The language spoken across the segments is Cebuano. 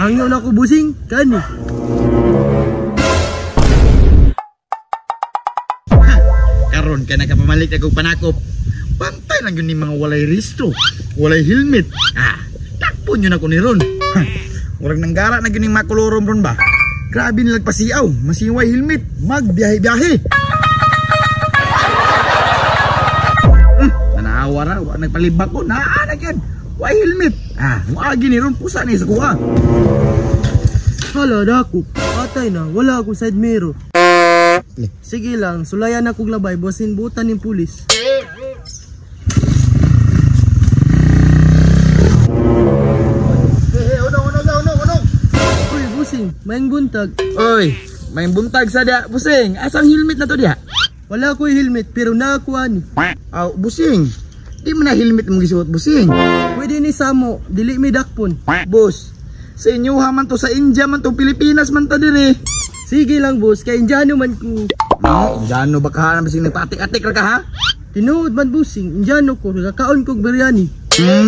Hangyo na ko, busing, kani. Karon kay nakapamalik akong panakop. Bantay lang yun ni mga walay restro, walay helmet. Ah, takpo nyo na ko ni Ron. Murag nanggara na gyud ning makolorom ron ba? Grabe nilang pasiaw, masiway helmet, magbiyahe-biyahe. Nanawa ra, wa nagpalibak ko, naa na gyud. Way helmet. Ah, muagi ni Ron pusa ni sa kuha. Hala dako, patay na, wala ako side mirror. Sige lang, sulayan na kog labay, basin butan ning pulis. Hey, unong, unong, unong, unong. Uy, busing, maayong buntag. Oy, maayong buntag sa dia, busing. Asang helmet na to diha? Wala ko'y helmet, pero naakuha ni. Aw, busing. Di man na helmet mo gisuot, busing. Pwede ni samo, dili mi dakpon. Boss, sa inyo ha man to, sa India man to, Pilipinas man ta dire. Sige lang, boss, kay Indiano man ko. No, Indiano ba ka? Basing nagpatik-atik ra ka ha? Tinuod man, busing, Indiano ko, nagakaon kog biryani.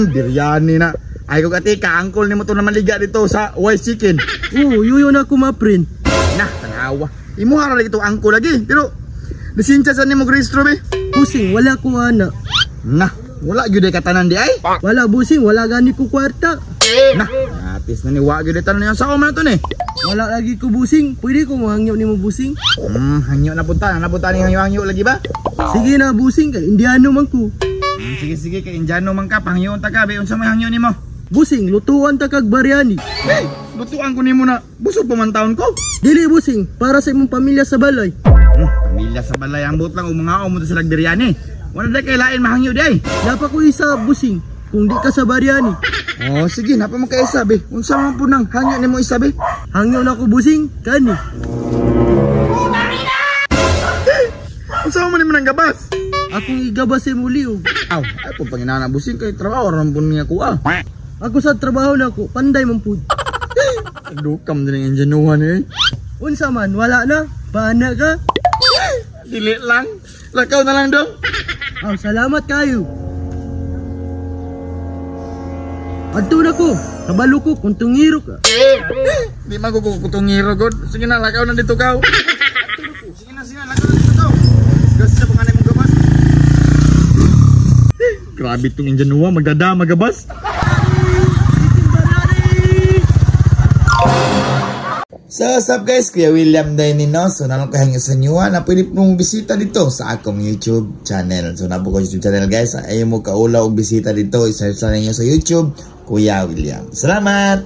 Biryani na. Ay kog atika, angkol nimo to na maliga dito sa White Chicken. Oo, yuyo na ko ma-print. Nah, tanawa. Imuha ra lagi itong angkol lagi, pero lisensya sa nimo rehistro be. Busing, wala ko ana. Nah, wala gyud ay katanan di ay. Wala, busing, wala gani ko kwarta. Nah, atis na ni wa gyud ay tanan sa man na to ni. Wala lagi ko, busing, pwede ko mohangyo nimo, busing. Hangyo na punta, napunta ni hangyo-hangyo lagi ba? Sige na, busing, kay Indiano man ko. Sige sige kay Indiano man ka, pangyoon ta ka be, unsa may hangyo nimo? Busing, lutuan ta kag biryani. Hey, lutuan ko nimo na. Busog pa man taon ko. Dili, busing, para sa imong pamilya sa balay. Pamilya sa balay ambot lang og mga mo to sila biryani. Wala day kay lain mahangyo di ay. Napa ko isa, busing, kung di ka sa biryani. Oh, sige, napa mo kay isa be. Unsa man pud nang hangyo nimo isa be? Hangyo na ko, busing, kani. Unsa man nimo nang gabas? Akong igabas sa imong liog. Aw, ay pud panginana busing kay trabaho ra man pud niya kuha. Ako sa trabaho na ko, panday man pud. Dukam din ang Indianuhan eh. Unsa man, wala na, paana ka? Dili lang, lakaw na lang dong. Aw, salamat kayo. Adto na ko, kabalo ko kung tungiro ka. Di man ko kutungiro god. Sige na, lakaw na dito kaw. Sige na, sige na, lakaw na dito kaw. Gas sa panganay mong gabas. Grabe itong Indianuhan, magdada, magabas. So, what's up guys? Kuya William Dainino. So, nanong kahangyo sa inyo na pwede po mong bisita dito sa akong YouTube channel. So, napo ko YouTube channel guys. Ayaw mo kaulaw og bisita dito. I-search na ninyo sa YouTube, Kuya William. Salamat!